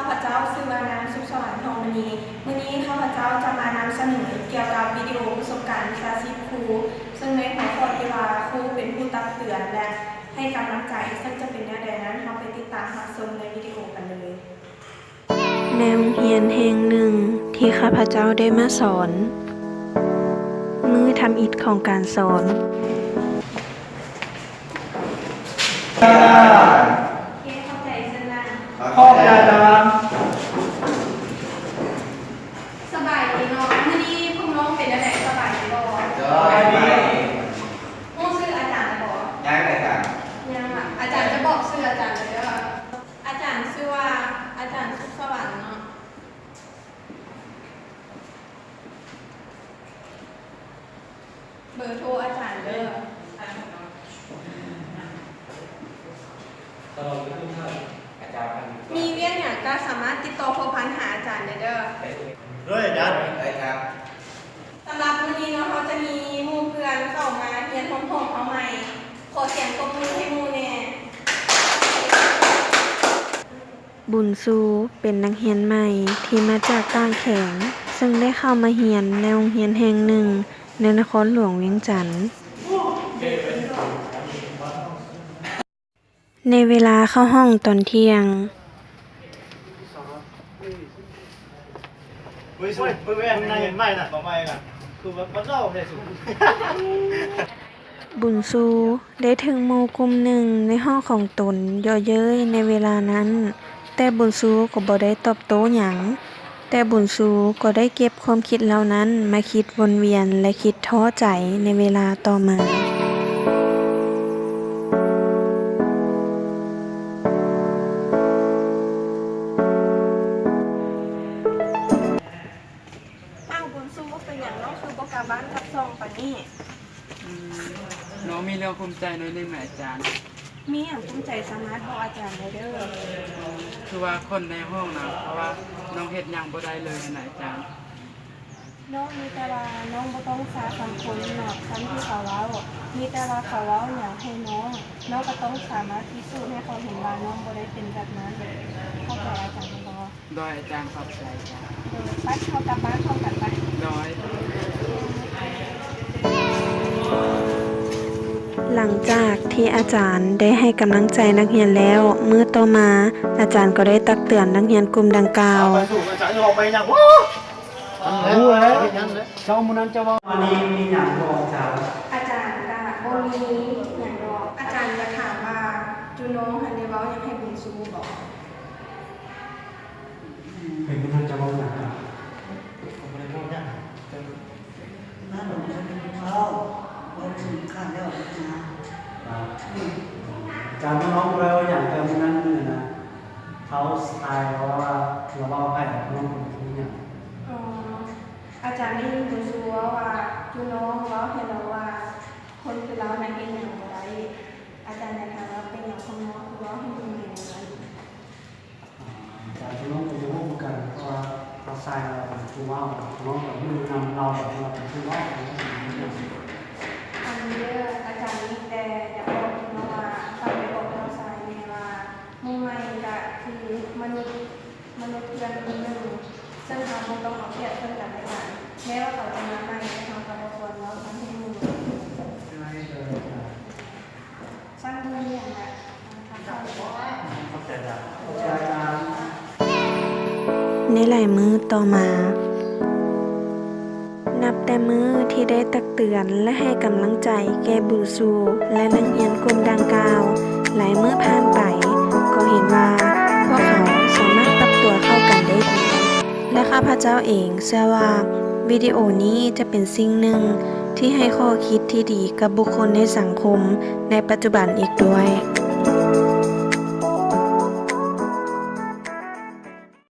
ຂ້າພະເຈົ້າຊື່ວ່ານາງ ສຸກສະຫວັນ ທອງມະນີ. ມື້ນີ້ຂ້າພະເຈົ້າຈະມານຳສະເໜີກ່ຽວກັບວິດີໂອປະສົບການວິຊາຊີບຄູ ເຊິ່ງໃນຫົວຂໍ້ທີ່ວ່າ ຄູເປັນຜູ້ຕັກເຕືອນ ແລະ ໃຫ້ກຳລັງໃຈ ເຊິ່ງຈະເປັນແນວໃດນັ້ນ, ເຮົາໄປຕິດຕາມຮັບຊົມໃນວິດີໂອກັນເລີຍ. ໃນໂຮງຮຽນແຫ່ງໜຶ່ງທີ່ຂ້າພະເຈົ້າໄດ້ມາສອນ, ມື້ທຳອິດຂອງການສອນ. ຂອບໃຈອາຈານ. ສະບາຍດີເນາະ, ມື້ນີ້ພວກນ້ອງເປັນແນວໃດ, ສະບາຍດີບໍ່? ສະບາຍດີ. ຮູ້ຊື່ອາຈານແລ້ວບໍ່? ຍັງອາຈານ. ຍັງລະ, ອາຈານຈະບອກຊື່ອາຈານເລີຍເດີ. ອາຈານຊື່ວ່າອາຈານສຸກສະຫວັນເນາະ. ເບີໂທອາຈານເດີ. ມີວຽກຫຍັງກໍສາມາດຕິດຕໍ່ພົວພັນຫາອາຈານໄດ້ເດີ. ໂດຍອາຈານ. ສຳລັບມື້ນີ້ເນາະ, ເຮົາຈະມີໝູ່ເພື່ອນເຂົ້າມາຮຽນຮ່ວມເຮົາໃໝ່. ຂໍສຽງຕົບມືໃຫ້ໝູ່ແດ່. ບຸນຊູເປັນນັກຮຽນໃໝ່ທີ່ມາຈາກຕ່າງແຂວງ, ເຊິ່ງໄດ້ເຂົ້າມາຮຽນໃນໂຮງຮຽນແຫ່ງໜຶ່ງໃນນະຄອນຫຼວງວຽງຈັນ. ໃນເວລາເຂົ້າຫ້ອງຕອນທ່ຽງ, ບຸນຊູໄດ້ຖືກໝູ່ກຸ່ມໜຶ່ງໃນຫ້ອງຂອງຕົນເຍາະເຍີ້ຍໃນເວລານັ້ນ, ແຕ່ບຸນຊູກໍບໍ່ໄດ້ຕອບໂຕ້ຫຍັງ. ແຕ່ບຸນຊູກໍໄດ້ເກັບຄວາມຄິດເຫຼົ່ານັ້ນມາຄິດວົນວຽນ ແລະ ຄິດທໍ້ໃຈໃນເວລາຕໍ່ມາ. ອ້າວ ບຸນຊູ, ເປັນຫຍັງນ້ອງຄືບໍ່ກັບບ້ານກັບຊ່ອງປານນີ້? ອືມ ນ້ອງມີເລື່ອງກຸ້ມໃຈໜ້ອຍໜຶ່ງນະອາຈານ. ມີຫຍັງກຸ້ມໃຈສາມາດບອກອາຈານໄດ້ເດີ. ຄືວ່າຄົນໃນຫ້ອງນະ ເພາະວ່ານ້ອງເຮັດຫຍັງບໍ່ໄດ້ເລີຍນະອາຈານ. ນ້ອງມີແຕ່ວ່ານ້ອງບໍ່ຕ້ອງສາສຳຄົນນອກຄຳທີ່ເຂົາເວົ້າ, ມີແຕ່ວ່າເຂົາເວົ້າຫຍັງໃຫ້ນ້ອງ, ນ້ອງກໍຕ້ອງສາມາດພິສູດໃຫ້ເຂົາເຫັນວ່ານ້ອງບໍ່ໄດ້ເປັນແບບນັ້ນ. ເຂົ້າໃຈອາຈານແລ້ວບໍ່? ໂດຍ ອາຈານ ຂອບໃຈ. ເອີ ໄປ ເຮົາກັບບ້ານພ້ອມກັນໄປ. ໂດຍ. ຫຼັງຈາກທີ່ອາຈານໄດ້ໃຫ້ກຳລັງໃຈນັກຮຽນແລ້ວ, ມື້ຕໍ່ມາອາຈານກໍໄດ້ຕັກເຕືອນນັກຮຽນກຸ່ມດັ່ງກ່າວ. ໄປສູນ ອາຈານອອກໄປຫຍັງວະ? ຮູ້ແລ້ວ ເຈົ້າມື້ນັ້ນເຈົ້າເວົ້າ ອັນນີ້ມີຫຍັງບໍ່ອາຈານ? ອາຈານກະບໍ່ມີຫຍັງດອກ. ອາຈານຢາກຖາມວ່າ ຈຸນ້ອງຫັ້ນໄດ້ເວົ້າຫຍັງໃຫ້ບຸນຊູບໍ່? ເປັນມື້ນັ້ນເຈົ້າເວົ້າຫຍັງ? ເຂົາບໍ່ໄດ້ເວົ້າຫຍັງ. ນັ້ນບໍ່ໄດ້ເວົ້າ ເວົ້າເຖິງຂ້າແລ້ວນະ. ອືມ ອາຈານ ນ້ອງບໍ່ໄດ້ເວົ້າຫຍັງ ແຕ່ມື້ນັ້ນນະ ເຮົາສະພາຍເວົ້າວ່າ ລະເວົ້າໃຫ້ນ້ອງຄົນນີ້ຫຍັງ? ອໍ ອາຈານໄດ້ຍິນບຸນຊູເວົ້າວ່າ ຈຸນ້ອງເວົ້າໃຫ້ລາວວ່າ ຄົນຄືລາວນັ້ນເຮັດຫຍັງບໍ່ໄດ້. ອາຈານຢາກຖາມວ່າ ເປັນຫຍັງຂອງນ້ອງຄືເວົ້າໃຫ້ບຸນເຫັນຫຍັງນັ້ນ? ອາຈານ ນ້ອງກໍບໍ່ຮູ້ຄືກັນ ເພາະວ່າເຮົາໃສ່ລາວເປັນຜູ້ເວົ້າ ນ້ອງກໍຢູ່ນຳລາວ ລາວເປັນຜູ້ເວົ້າ. ອັນນີ້ເດີ ອາຈານມີແຕ່ຢາກບອກເນາະວ່າ ຝາກໄປບອກນ້ອງຊາຍແດ່ວ່າ ໝູ່ໃໝ່ກະຄືມະນຸດ ມະນຸດເພື່ອນຄົນໜຶ່ງ ເຊິ່ງເຮົາບໍ່ຕ້ອງເອົາປຽບເຊິ່ງກັນແລະກັນ ແມ້ວ່າເຂົາຈະມາໃໝ່ ແຕ່ເຮົາກໍບໍ່ຄວນເວົ້າທຳໃຫ້ໝູ່. ໃນຫຼາຍມື້ຕໍ່ມາ, ນັບແຕ່ມື້ທີ່ໄດ້ຕັກເຕືອນ ແລະ ໃຫ້ກຳລັງໃຈແກ່ບຸນຊູ ແລະ ນັກຮຽນກຸ່ມດັ່ງກ່າວ, ຫຼາຍມື້ຜ່ານໄປ, ກໍເຫັນວ່າພວກເຂົາສາມາດປັບຕົວເຂົ້າກັນໄດ້ດີ. ແລະ ຂ້າພະເຈົ້າເອງເຊື່ອວ່າ ວິດີໂອນີ້ຈະເປັນສິ່ງໜຶ່ງທີ່ໃຫ້ຂໍ້ຄິດທີ່ດີກັບບຸກຄົນໃນສັງຄົມໃນປັດຈຸບັນອີກດ້ວຍ.